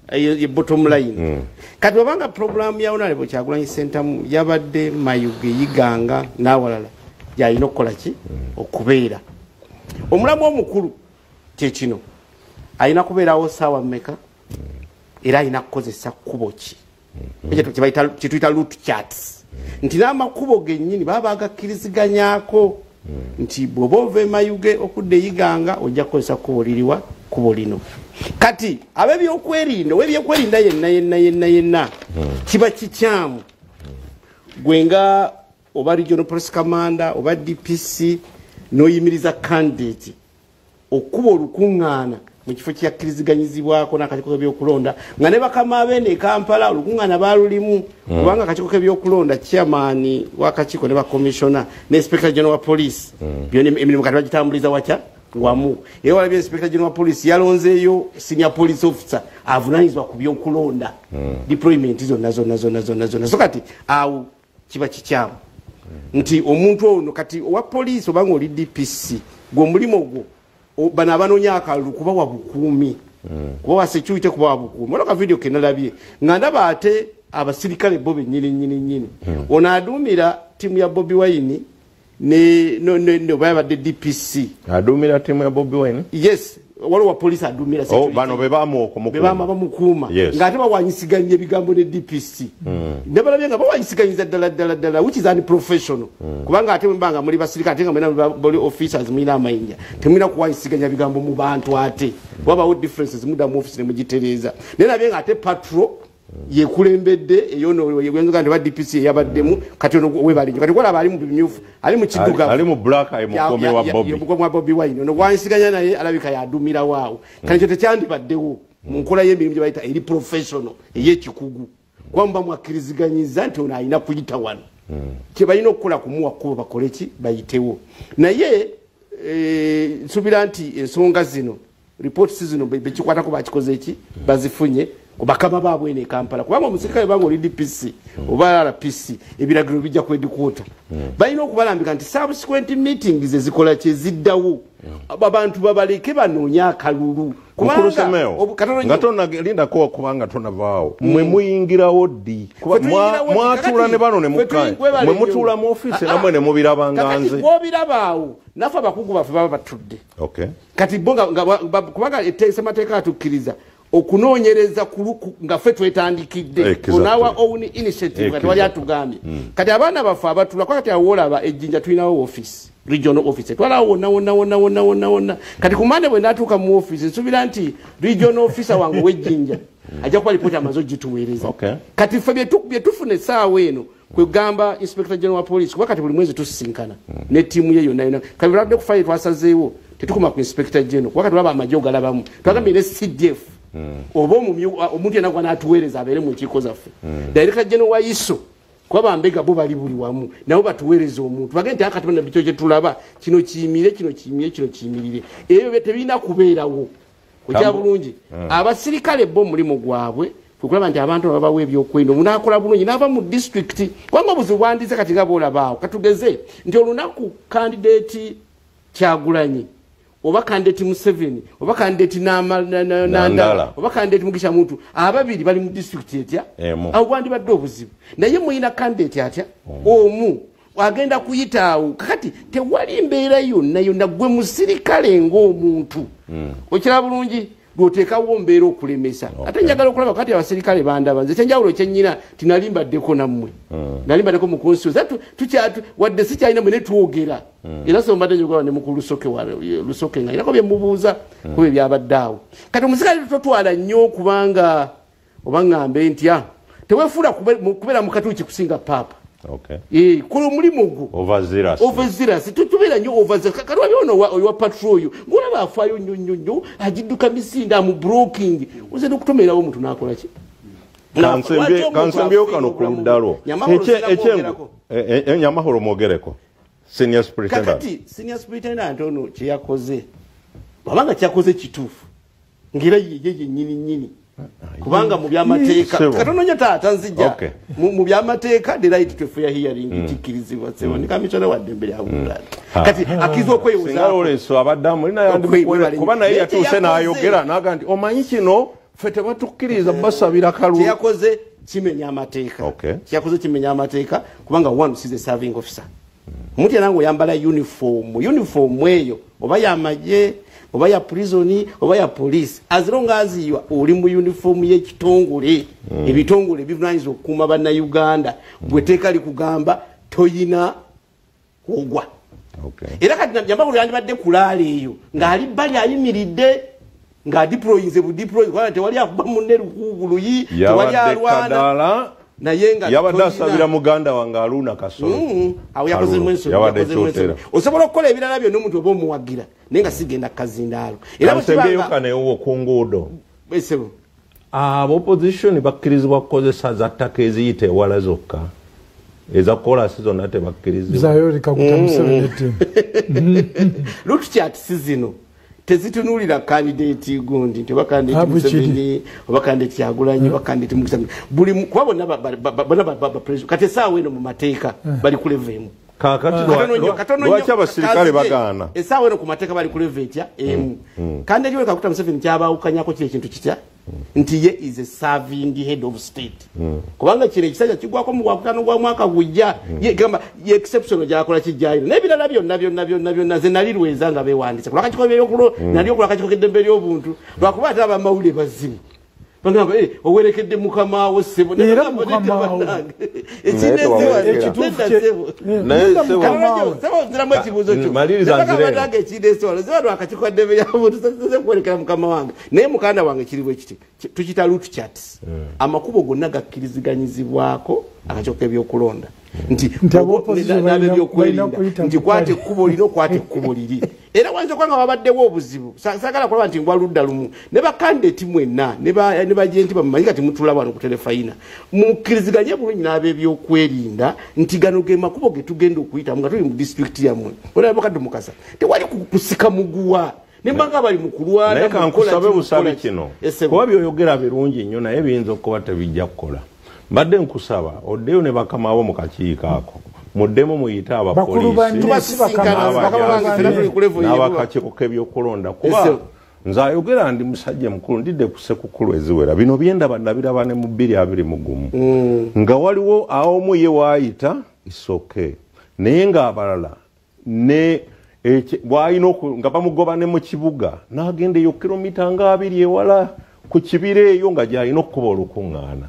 Eyo ye bottom line. Kati obanga programu ya Honorable Kyagulanyi Ssentamu yabadde Mayuge, Iganga n'awalala gyalina okukola ki okubeera, omulamu omukulu kyekino: alina kubeerawo saawa mmeka era alina kukozesa kkubo ki? Ekyo kyetuyita route charts, nti n'amakubo gennyini baba bagakkiriziganyako nti bw'oba ova emayuge okudda eyiganga ojja kukozesa kkubo liriwa, kkubo lino. Kati ab'ebyokwerinda, ow'ebyokwerinda yenna yenna yenna yenna, kiba kikyamu gwe nga oba regional police commander oba DPC n'oyimiriza candidate okuba olukuŋŋaana mu kifo kyakkiriziganyizibwako n'akakiiko k'ebyokulonda, nga ne bakama beene e Kampala olukuŋŋaana baalulimu, kubanga akakiiko k'ebyokulonda, chairman w'akakiiko ne bakomishona ne inspector general wa police, byonna emirimu kati bagitambuliza watya? Wamu. Era walabye inspector general wa police yalonzeeyo senior police officer avunaanyizibwa ku byokulonda, deployment zonna zonna zonna zonna zonna. So kati awo kiba kikyamu nti omuntu ono kati owa poliisi obanga oli DPC, gwe omulimu gwo bano abanoonya akalulu kubawa bukuumi, kubawa security, kubawa bukuumi. Waliwo ka video kenalabye nga ndaba ate abasirikale bo bennyini nnyini nnyini, ono aduumira ttiimu ya Bobi Wine ne no, ne, ne, oba yabadde DPC. Aduumira ttiimu ya Bobi Wine? Yes, waliwo wa poliisi aduumira Oh, security. bano be baamu okumukuuma. Be baama bamukuuma. Ng'ate bawanyisiganya ebigambo ne DPC. Nebalabye nga bawanyisiganyiza ddala ddala ddala, which is unprofessional, kubanga ate bwe nga muli basirikale ate nga mwena muli officers, mulina amayinja, temulina kuwanyisiganya bigambo mu bantu. Ate wabawo differences, mudda mu office ne mugitereeza. Naye nabye nga ate patrol yekulembedde eyono yenzoga nti ba DPC eyabaddemu. Kati ono webali kati kwalaba ali mu bimyufu, ali mu kiddugavu, Ali mu black, aye mukuumi wa Bobby. Mukuumi wa Bobi Wine. Ono gwansiganya naye alabika yadumirawo awo. Kati ekyo tekyandibaddewo mu nkola y'emirimu gye bayita eri professional, ey'ekikugu, kuba muba mwakkiriziganyiza nti ono alina kuyita wano. Kye balina okukola kumuwa kkubo bakole ki? Bayitewo. Naye nsuubira nti ensonga zino, reports zino, bekikwatako bakikoze ki? Bazifunye ku bakama baabwe eno e Kampala, kubanga omusirikale banga oli DPC oba RPC, ebiragiro bijja ku headquarter. Balina okubalambika nti subsequent meetings ezikola kyeziddawo, abantu babaleke banoonye akalulu. Mukulu Semeo, Katono nga nnyo. Tonalindako kubanga tonavaawo, mwe muyingirawo ddi? Kuba Ffe tuyingirawo ddi? mwatuula Kakati, ne bano ne ffe mukkaanya. webale Mwe nnyo. mutuula mu ofiisi Ah, ah. nammwe ne mubirabanga Kakati nze. bw'obirabaawo, naffe abakugu baffe baba batudde. Kati bo kubanga ssemateeka atukkiriza okunoonyereza nga ffe twetandikidde on our own initiative, kati wali atugambye. Kati abaana baffe abatula kati awo olaba ejjinja tulinawo office, regional office, twalawo wonna wonna wonna wonna wonna wonna. Kati ku Mande bwe natuuka mu office, nsuubira nti regional officer wange ow'ejjinja ajja kuba lipooti amaze ogituweereza. Kati ffe bye tufuna essaawa eno kwegamba inspector general wa police, kuba kati buli mwezi tusisinkana ne ttiimu ye yonna yonna. Kati bwe ku file twasazeewo tetukoma ku inspector general, kuba kati olaba amagye ogalabamu, twagambye ne CDF oba omuntu yenna gwanaatuweereza abeere mu nkiiko zaffe, director general wa ISO, kuba bambega bo bali buli wamu, nabo batuweereza omuntu bagende nti akati bano bikyo kyetulaba kino kiyimire, kino kiyimire, kino kiyimirire. Ebyo tebirina kubeerawo okya bulungi. Abasirikale bo omulimu gwabwe kwekulaba nti abantu babawa ebyokwerinda, omuntu akola bulungi n'ava mu disitulikiti, kubanga obuzibu bwandize kati nga bwolabaawo. Katugeze nti olunaku candidate Kyagulanyi oba candidate Museveni oba candidate Nandala. Nandala oba candidate Mugisha Muntu, ababiri bali mu disitulikiti etya? Emu. Awo bwandibadde obuzibu, naye muyina candidate atya? Omu agenda kuyita awo. Kakati tewali mbeera yonna yonna gwe musirikale ng'omuntu okiraba bulungi. Gwoteekawo mbeera okulemesa. Ate njagala okulaba kati abaserikale bandaba nze kyenjawulo kyennyina tinalimbaddeko nammwe. Nalimbaddeko mu constituency. Wadde sikyalina mwe ne twogera. Era so mbadde njogera ne mukulu Lusoke wa Lusoke nga erako bye mubuuza kuba ebyabadde awo. Kati omusirikale totwala nnyo kubanga oba ŋŋambe ntya teweefuula kubeera mu katuuki kusinga paapa. Okay. Kola omulimu gwo. Overzealous. Tubeera nnyo overzealous. Kati wali ono owa patrol oyo ng'olaba afaayo nnyo nnyo nnyo agidduka misinde amu broking. Oze n'okutomererawo omuntu n'akola ki? Kansembyeyo kano ku ludda lwo. Nyamahoro mwogereko. Senior superintendent. Kakati senior superintendent ono kye yakoze bw'abanga kyakoze kituufu ng'era ye yennyini nnyini. Kubanga mu byamateeka katono nnyo taata nzijja mu byamateeka the right to fair hearing kikkirizibwa ssebo ne kamisona wa ddembe lya Buganda. Kati akkiriza okwewozaako. Singa Lawrence abadde amulina yandimukwera kuba naye yatuuse n'ayogera n'agamba nti omanyi kino ffe tebatukkiriza basabira kalulu. Kye yakoze kimenya amateeka. Kye yakoze kimenya amateeka kubanga one is a serving officer. Omuntu yenna ng'oyambala uniform eyo oba y'amagye oba ya prison oba ya police, as long as you oli mu uniform y'ekitongole, ebitongole bivunaanyizibwa okukuuma bannayuganda, gwe tteeka likugamba toyina kugwa. Era kati Nyamahoro yandibadde kulaala eyo ng'ali bbali ayimiridde ng'adeployinze budeploy kubanga tewali akuba munne luyi tewali alwana naye nga yabadde asabira muganda wange Aluna Kasolo. Awo yakozemu ensobi. Yabadde yakozemu ensobi. Kyotera. Osobola okukola ebirala byonna omuntu oba omuwagira naye nga sigenda kukazindaalo. Era bwe Kansembyeyo kibanga kano ewuwo ku nguudo. Esebo. Aba opposition bakkirizibwa kukozesa za ttaka eziyita ewala zokka. Eza koolaasi zonna tebakkirizibwa. Zayo Kaguta Museveni team. Route chart si zino tezitunuulira candidate gundi nti oba candidate Abu Kiri. Museveni oba candidate Kyagulanyi oba candidate Mukisa. Buli kuba bonna bonna ba president. Kati essaawa eno mu mateeka bali ku level emu. Kaakati Katono nnyo, katono nnyo. lwaki abasirikale Kaakati bagaana? Essaawa eno ku mateeka bali ku level etya? Emu. Candidate we Kaguta Museveni kyabaawukanyako kiri ekintu kitya? Nti ye is a serving head of state. Kubanga kino ekisajja kigwako mu gwakutaano gwa mwaka gujja. Ye gamba ye exceptional gy'akola kijjayo. N'ebirala byonna byonna byonna byonna ze nali lweza nga beewandiise. Ku lw'akakiiko nali okulwa akakiiko k'eddembe ly'obuntu. Lwakuba ate abamawulire bazibu. Bagamba, owerekedde mukama wo ssebo. Ne Era bagamba, mukama wo. bannange. Naye Ekintu tewawerekera. Ekituufu Nedda kye- ssebo. Naye Nedda ssebo. mukama wo. Ssebo, nziramu ekibuuzo kyo. Maliriza Ne bagamba nzire. bannange ekintu wano. Ssebo lw'akakiiko k'eddembe ly'obuntu, ssebo kuwerekera mukama wange. Naye muganda wange kiri bwe kiti. Tukiyita route charts. Amakubo gonna gakkiriziganyizibwako akakiiko k'ebyokulonda. Nti Nti aba opposition n'ab'ebyokwerinda. balina kuyita Nti mu kwata ttale. ekkubo lino, kwata ekkubo liri. Era wayinza okuba nga wabaddewo obuzibu. Saagala kulaba nti ngwa ludda lumu. Ne bakandidate mwenna, ne bagenti bamumanyi kati mutula wano ku terefayina. Mukkiriziganye bulungi n'ab'ebyokwerinda nti gano ge makubo ge tugenda okuyitamu nga tuli mu disitulikiti yammwe. Olaba Kaddu Mukasa, tewali kusika muguwa. Ne mbanga bali mu kulwana, Naye mu kukola kankusabe ki, mu busabe kukola ki. kino. Ese Kuba by'oyogera birungi nnyo naye biyinza okuba tebijja kukola. Mbadde nkusaba oddeyo ne bakama bo mu kakiiko ako. Muddemu muyite Bakulu abapoliisi banne, Tubasisinkana, si bakama bakama bange, ffenna tuli ku level y'emu. n'abakakiiko k'ebyokulonda. Kuba Ese. nze ayogera ndi musajja mukulu ndidde ku ssekukulu eziwera. Bino byendaba nabiraba ne mu 2021. Nga waliwo awomu ye waayita is okay. Naye ng'abalala ne bw'alina nga bamugoba ne mu kibuga n'agenda eyo kilomita nga 2 ewala ku kibira eyo nga gy'alina okukuba olukuŋŋaana.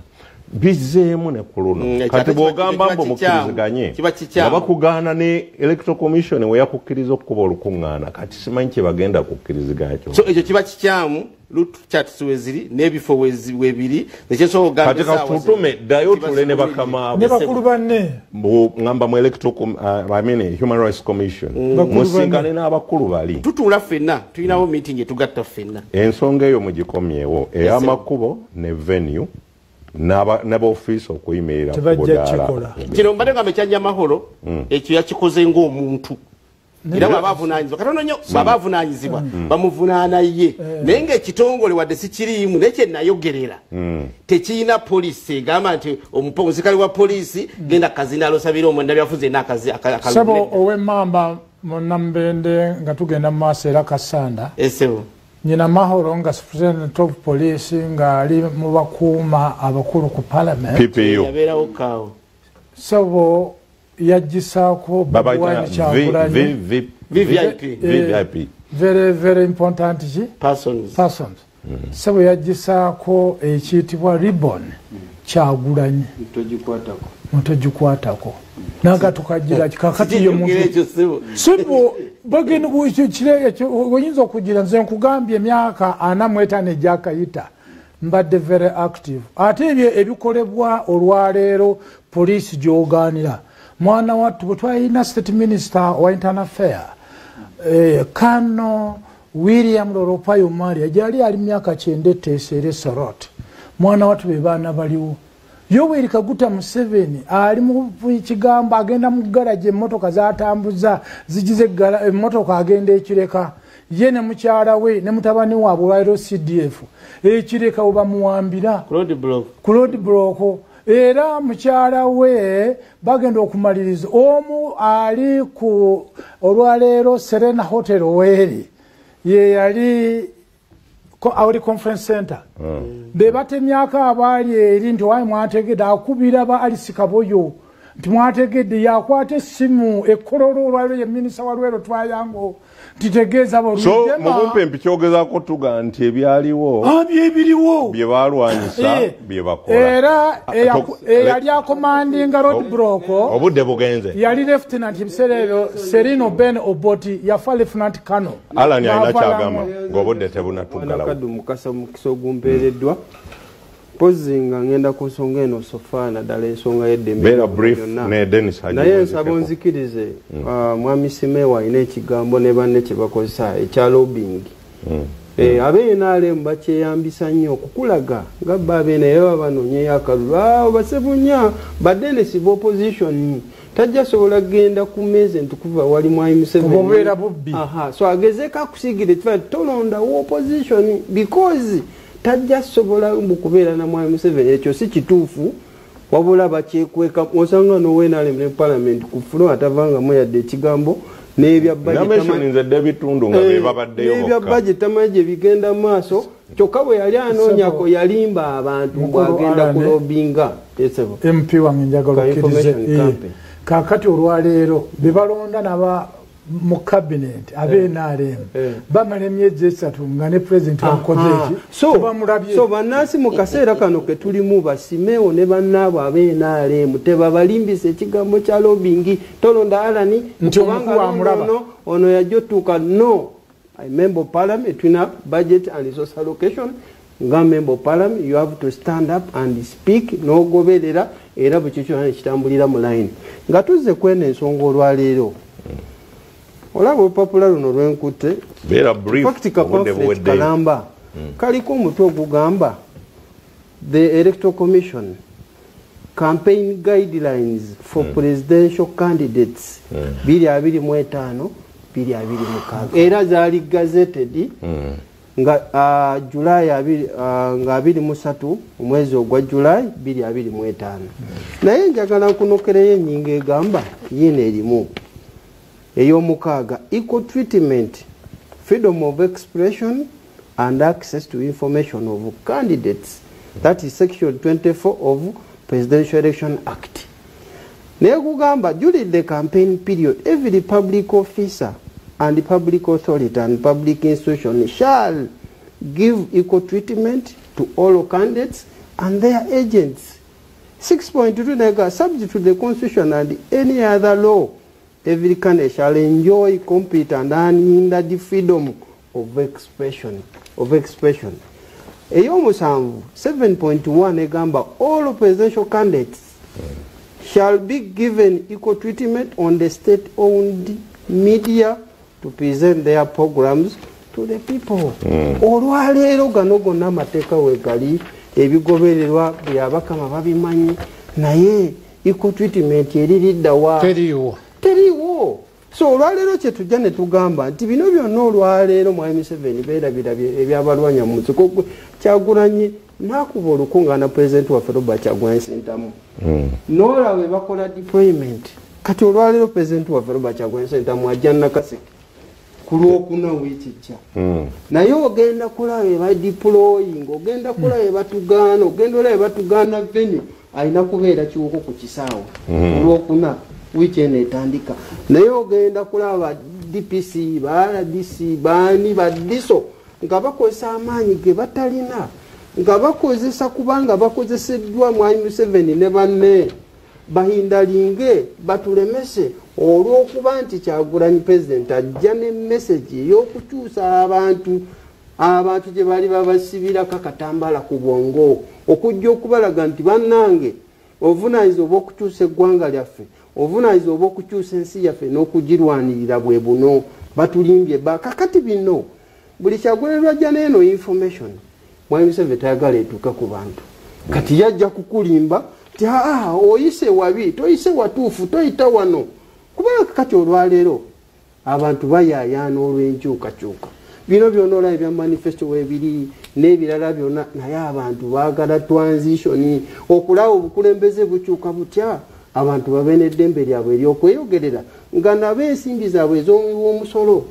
Bizzeemu ne ku luno. Ekyo Kati ate bw'ogamba kiba mbu kikyamu. mukkiriziganye, Kiba kikyamu. nga bakugaana ne Electoral Commission we yakukkiriza okukuba olukuŋŋaana, kati simanyi kye bagenda kukkiriziganya kyo. So ekyo kiba kikyamu, route charts weziri n'ebifo webiri. Ekyensobola okugamba Kati essaawa zino, katutume ddayo kiba tule ne kikulu bakama Ne abo. bakulu banne. Ŋŋamba mu Electoral I mean, Human Rights Commission. Bakulu Musinkane banne. n'abakulu bali. Tutuula ffenna, tulinawo meeting etugatta ffenna. Ensonga eyo mugikomyewo ey'amakubo ne venue n'abaofiisi okuyimirira ku Tebajja budaala. kikola. Kino mbadde ngamba ekya Nyamahoro, ekyo yakikoze ng'omuntu. Era bw'aba avunaanyizibwa katono nnyo, bw'aba avunaanyizibwa bamuvunaana ye, naye ng'ekitongole wadde sikiriimu, naye kye nayogerera tekirina poliisi egamba nti omusirikale wa poliisi genda kazindaalo osabire omwenda byafuzi yenna Ssebo ow'emmamba munnamubende nga tugenda mu maaso era Kasanda. Esebo. Nyina Mahoro nga superintendent of police ng'ali mu bakuuma abakulu ku parliament. PPU. Yabeerawo kaawo. Ssebo yagisaako Bobi Wine Kyagulanyi. VVIP. VVIP. Very very important ki persons. Persons. Sebo yagisaako ekiyitibwa ribbon Kyagulanyi. Mutogikwatako. Nagatukagira kakati ye muntu. Sebo bagenda oyinza okugira nze nkugambye emyaka 45 egyakayita mbadde very active. Ate ebyo ebikolebwa olwaleero poliisi gy'ogaanira. Mwana wattu bwe twalina state minister wa internal affairs Kano William Loropayo Maria gyali ali myaka 98 era Sorot. Mwana wattu be baana baliwo. Yoweri Kaguta Museveni ali mu kigambo agenda mu garage emmotoka zatambuza zigize emmotoka agenda ekireka ye ne mukyala we ne mutabani waabwe wa CDF ekireka obamuwambira ku road block era mukyala we bagenda okumaliriza omu ali ku olwaleero Serena Hotel Oweri ye yali Auri Conference Center. Be batemyako abaali eri nti wayi mwategedde akubira ba Alice Kaboyo nti mwategedde yakwata essimu ekololo olwaleero ye minisita wa Luweero Twayango ntitegeeza bo. So mubumpe mpikyogezaako tuga nti ebyaliwo ebiriwo bye balwanyisa bye bakola. Era eyali akomandinga road block obudde bugenze yali lieutenant ebiseera ebyo Serino Ben Oboti yafa lieutenant Kano. Alan alina kyagamba ng'obudde tebunatuggalawo. Kaddu Mukasa mukisa ogumpeereddwa mpozi nga ngenda ku nsonga eno sofa naddala ensonga y'eddembe naye nsaba onzikirize mwami Simewa alina ekigambo ne banne kye bakozesa ekya lobbying. Abe NRM bakyeyambisa nnyo okukulaga nga bo abeena baba banoonyeyo akalulu basebunya badde ne civil opposition tajja sobola kugenda ku mmeeza entukuva wali mwami Museveni. Obubeera bubbi. So agezeeko akusiigira ekifaananyi tolondawo opposition because tajja sobola kubeera na mwami Museveni. Ekyo si kituufu wabula bakyekweka osanga n'owa NRM ne parliament ku floor atavangamu yadde ekigambo n'ebya budget tamanyi gye bigenda maaso. Kyokka bwe yali anoonyako yalimba abantu bw'agenda kulobinga. MP wange njagala okkirize kaakati olwaleero be balonda naba mu cabinet abe NRM bamala emyezi 3 nga ne president bamukoze eki tebamulabye. So bannansi mu kaseera kano ke tulimu basimewo ne bannaabwe abe NRM tebabalimbisa ekigambo kya lobbying tolonda Alani nti omukulu amulaba ono yajja otuuka. No, I member of parliament tulina budget and resource allocation nga member of parliament you have to stand up and speak n'ogoberera era buli kyonna kitambulira mu line. Nga tuzze kweno ensonga olwaleero olaba olupapula luno lwenkutte kalamba kaliko omutwe ogugamba the Electoral Commission campaign guidelines for presidential candidates 2025 2026 era zaali gazetted nga July nga 23 omwezi ogwa July 2025. Naye njagala nkunokereyo ennyingo egamba yino erimu ey'omukaaga equal treatment, freedom of expression and access to information of candidates. That is section 24 of Presidential Election Act. Naye kugamba during the campaign period every public officer and public authority and public institution shall give equal treatment to all candidates and their agents. 6.2 nega subject to the constitution and any other law every candidate shall enjoy complete and unhindered freedom of expression. Ey'omusanvu 7.1 egamba all presidential candidates shall be given equal treatment on the state-owned media to present their programs to the people. Olwaleero gano gonna amateeka wegali ebigobererwa byabakama babimanyi naye equal treatment eririddawa teriiwo. So olwaleero kye tujja ne tugamba nti bino byonna olwaleero mwami Museveni beerabira ebyabalwanya mu nsiko. Kyagulanyi n'akuba olukuŋŋaana pulezidenti waffe Robert Kyagulanyi Ssentamu n'olaba bwe bakola deployment. Kati olwaleero pulezidenti waffe Robert Kyagulanyi Ssentamu ajja Nakaseke ku lwokuna wiiki ejja naye ogenda kulaba bwe badeploying, ogenda kulaba bwe batugaana, ogenda olaba bwe batugaana venue alina kubeera kiwuko ku kisaawe olwokuna wiiki eno etandika. Naye ogenda kulaba DPC, ba RDC, baani ba DISO nga bakozesa amaanyi ge batalina, nga bakozesa kubanga bakozeseddwa Mwami Museveni ne banne bahindalinge batulemese olw'okuba nti Kyagulanyi president ajja ne message ey'okukyusa abantu gye bali babasibirako akatambala ku bwongo, okujja okubalaga nti bannange obuvunaanyizibwa obw'okukyusa eggwanga lyaffe, obuvunaanyizibwa obw'okukyusa ensi yaffe n'okugirwanirira bwe buno, batulimbye kakati bino buli Kyagulanyi lwajja n'eno information Mwami Museveni tayagala etuuke ku bantu. Kati yajja kukulimba nti aa oyise wabi, toyise watuufu, toyita wano, kubanga kakati olwaleero abantu bayaayaana olw'enkyukakyuka. Bino byonna olaba ebya manifesto webiri n'ebirala byonna, naye abantu baagala transition, okulaba obukulembeze bukyuka butya, abantu babe n'eddembe lyabwe ery'okweyogerera nga nabo ensimbi zaabwe ez'omuwi w'omusolo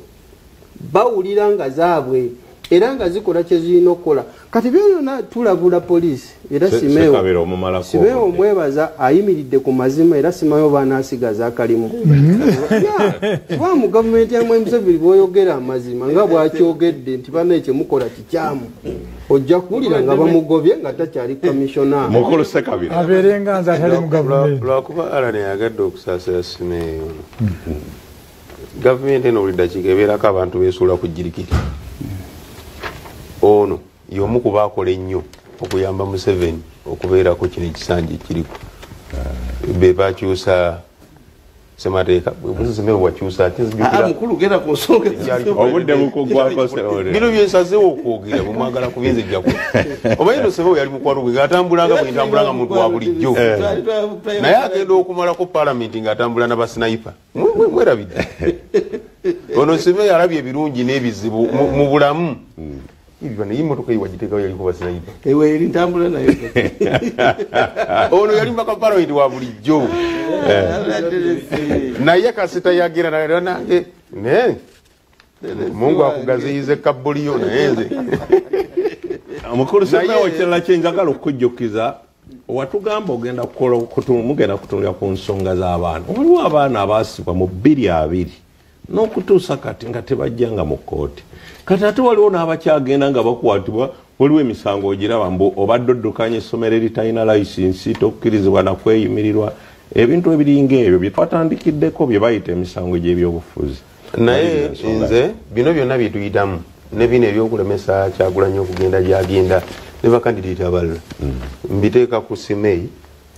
bawulira nga zaabwe era nga zikola kye zirina okukola. Kati byonna tulabula poliisi era Simeo omwebaza ayimiridde ku mazima, era simayo baanaasigaza akalimu kuba mu gavumenti ya Mwami Museveni bw'oyogera amazima nga bw'akyogedde nti bannaye kyemukola kikyamu, ojja kuwulira nga bamugobye nga takyali kamishona. Mukulu Sekabira abeere nga nze atali mu gavumenti. Lwakuba Alan yagadde okusaasira Simeo. Gavumenti eno buli dakiika ebeerako abantu beesuula ku jirikiri. Ono y'omu ku baakola ennyo okuyamba Museveni okubeerako kino ekisanja ekiriko, be bakyusa semateeka. Bwe wakyusa mukulu genda ku nsonga. Obudde bukugwako. Bino byensazeewo okwogera, bwemwagala kubinzijjaku. Omanyi no Semewo yali mukwano gwe ng'atambulanga bwe ntambula nga muntu wa bulijjo, naye agenda okumalako palamenti ng'atambula n'abasniper. Mwerabidde ono Semewo alabye ebirungi n'ebizibu mu bulamu. Ibyo naye emotoka ye wagiteekawo yaliko basniper. Ewe eri ntambula nayo. Ono yali mubaka palamenti wa bulijjo, naye kasita yagira naye nange ne Mungu akugaziyize kabuliyo, naye nze Mukulu Semewo, ekirala kyenjagala okukujjukiza, watugamba ogenda kukola mugenda kutunulira ku nsonga z'abaana. Waliwo abaana abaasibwa mu 2020 n'okutuusa kati nga tebajjanga mu kkooti. Kati ate waliwo n'abakyagenda nga bakwatibwa, waliwo emisango ogiraba mbu obadde oddukanya essomero eritalina layisinsi, tokkirizibwa nakweyimirirwa, ebintu ebiringa ebyo bye twatandikiddeko bye bayita emisango gy'ebyobufuzi. Naye nze bino byonna byetuyitamu ne bino ebyokulemesa Kyagulanyi okugenda gyagenda ne bakandidate abalala, mbiteeka ku Simei.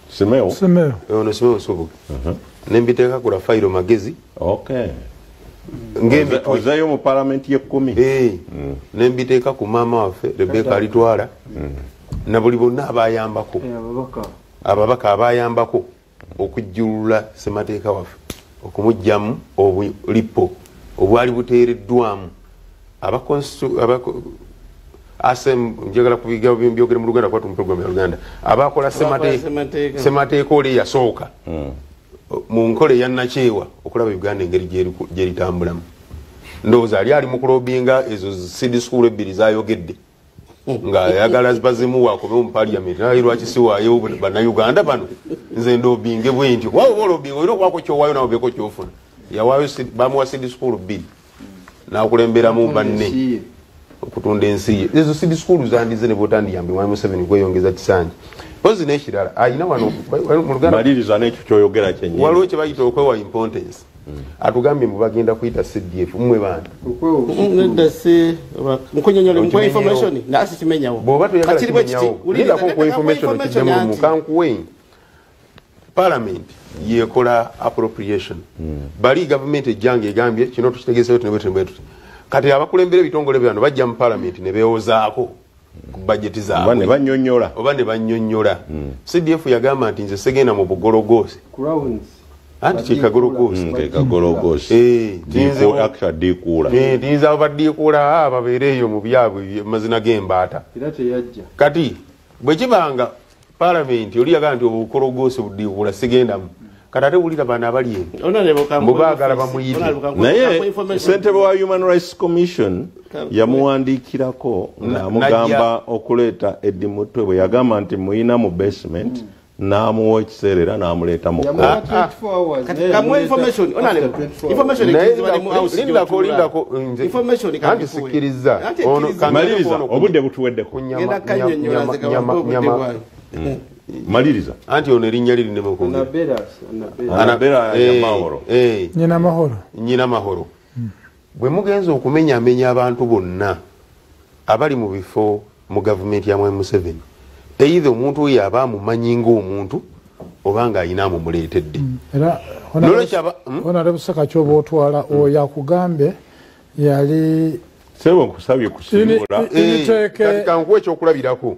Simeo. Simeo. Ono Simeo Nsubuga, ne mbiteeka ku Rafairo Magezi. Ng'emitwe Ozeeyo mu palamenti y'ekkumi. Eh, ne mbiteeka ku maama waffe Rebeka Alitwala na buli bonna abayambako, ababaka, ababaka abayambako okujjulula ssemateeka waffe, okumugjamu obulipo obwali buteereddwamu. Asem njagala kubiga byogere mu Luganda kuba mu program ya Luganda. Abakola Ssemateeka. ssemateeka oli eyasooka mu nkola eyannakyewa okulaba Uganda engeri gyeritambulamu, ndowooza ali mu kulobinga ezo seed school ebbiri zayogedde ng'ayagala bazimuwa akome mu parliament, naye lwaki siwaayo bannayuganda bano? Nze ndobinge bwe ntyo, kuba oba olobinga olina okubaako kyowaayo nawe obeeko kyofuna. Yawaayo bamuwa seed school bbiri n'akulemberamu banne okutunda ensi ye. Ezo seed school zandize ne bwotandiyambe Mwami Museveni kweyongeza kisanja. Pozi n'ekirala ayina wano mu Luganda. Maliriza n'ekyo kyoyogera kyennyini. Waliwo kye bayita okwewa importance. Atugambye mbu bagenda kuyita CDF, mmwe bantu. Nedda, si nkunyonyola nkuwa information naye sikimenyawo. Bw'oba toyagala Kati bwe kiti, kimenyawo, wuliriza, lindako okuwa information information okiddemu. anti. Kankuwe parliament yekola appropriation. Bali gavumenti ejjanga egambye kino tukitegeseyo tinebwe tuti. Kati abakulembera ebitongole byano bajja mu parliament ne beewozaako ku bajeti Oba zaabwe ne bannyonnyola. Oba ne bannyonnyola. CDF yagamba nti nze segenda mu bugologoosi. Crowns. Anti kyekagologoosi. Ke kagologoosi. Eh, Actually, diikuula. Eh, tiyinza abadiikuula babeere eyo mu byabwe mazina g'embaata. Era teyajja. Kati bwe kibanga palamenti oli yagamba nti obukologoosi budiikuula sigendamu, kati ate wulira bano abali eno Honorable Kankuwa mbu baagala office. bamuyite. Honorable Kankuwa, Naye Kankuwa information. ssentebe wa Human Rights Commission yamuwandiikirako ng'amugamba okuleeta Eddie Mutwe bwe yagamba nti muyina mu basement. N'amuwa ekiseera era n'amuleeta mu maliriza obudde butuweddeko. Maliriza. Anti ono erinnya liri neme Anabera Nyamahoro. Nyina Mahoro. Bwe mugenza okumenyaamenya abantu bonna abali mu bifo mu gavumenti ya Mwami Museveni, either omuntu oyo aba amumanyi ng'omuntu oba ng'alina amumuleetedde. Era Honorable Ssekaki oba otwala oyo akugambe yali sebo nkusabye kusiibula. Kati kankuwe ekyokulabirako,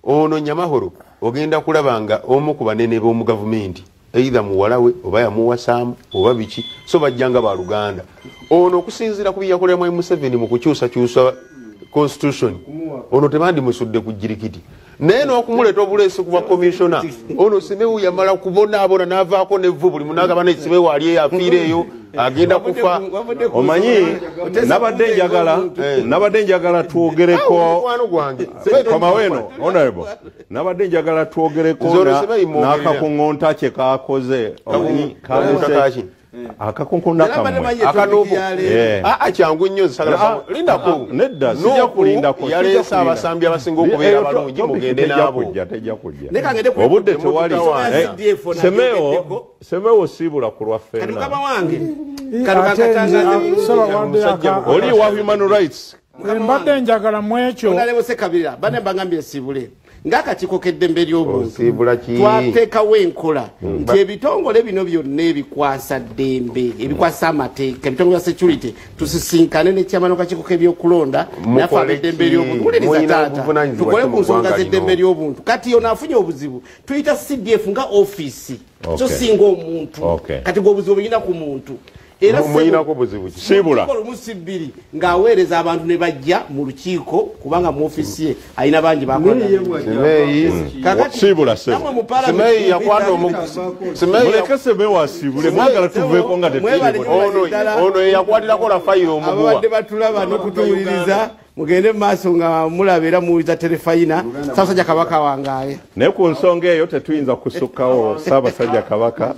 ono Nyamahoro ogenda kulaba nga omu ku banene b'omu gavumenti either muwala we oba yamuwasaamu oba biki, so bajjanga baluganda. Ono okusinziira ku bye yakolera Mwami Museveni mu kukyusakyusa constitution, ono tebandimusudde ku jirikiti. Naye n'okumuleeta obuleesi ku bakomishona, ono Simewu yamala kubonaabona n'avaako n'evvu buli munagaba ne Simewu ali eyo afiire eyo agenda kufa. Omanyi nabadde njagala twogereko komawe honorable, nabadde njagala twogereko n'akakuŋŋonta kye kaakoze. Omanyi kaakoze akakunkuna kamwe akanobu kyangu nnyo lindako nedda sijja kulindako. Yaleese abasambi abasinga okubeera abalungi mugende nabo. Tejja kujja obudde tewali. Semewo siibula ku lwa ffenna oli wa human rights. Mbadde njagala mu ekyo Honorable Ssekabira bane mbangambye siibule ng'akakiiko k'eddembe ly'obuntu twateekawo enkola nti ebitongole bino byonna ebikwasa ddembe, ebikwasa amateeka, ebitongole bya security tusisinkane ne chairman w'akakiiko k'ebyokulonda naffe ab'eddembe ly'obuntu. Wuliriza taata, tukole ku nsonga z'eddembe ly'obuntu. Kati ono afunye obuzibu tuyita CDF nga ofiisi so singa omuntu. Kati gwe obuzibu buyina ku muntu era sibula ng'aweereza abantu ne bajja mu lukiiko kubanga mu ofiisi ye alina bangi bakola. Eyakwatirako Rafayiro omuguwa ababadde batulaba n'okutuwuliriza mugende mu maaso nga mulaba era muwuliza terefayina. Ssaabasajja Kabaka wangaaye. Naye ku nsonga eyo tetuyinza kusukkawo. Ssaabasajja Kabaka.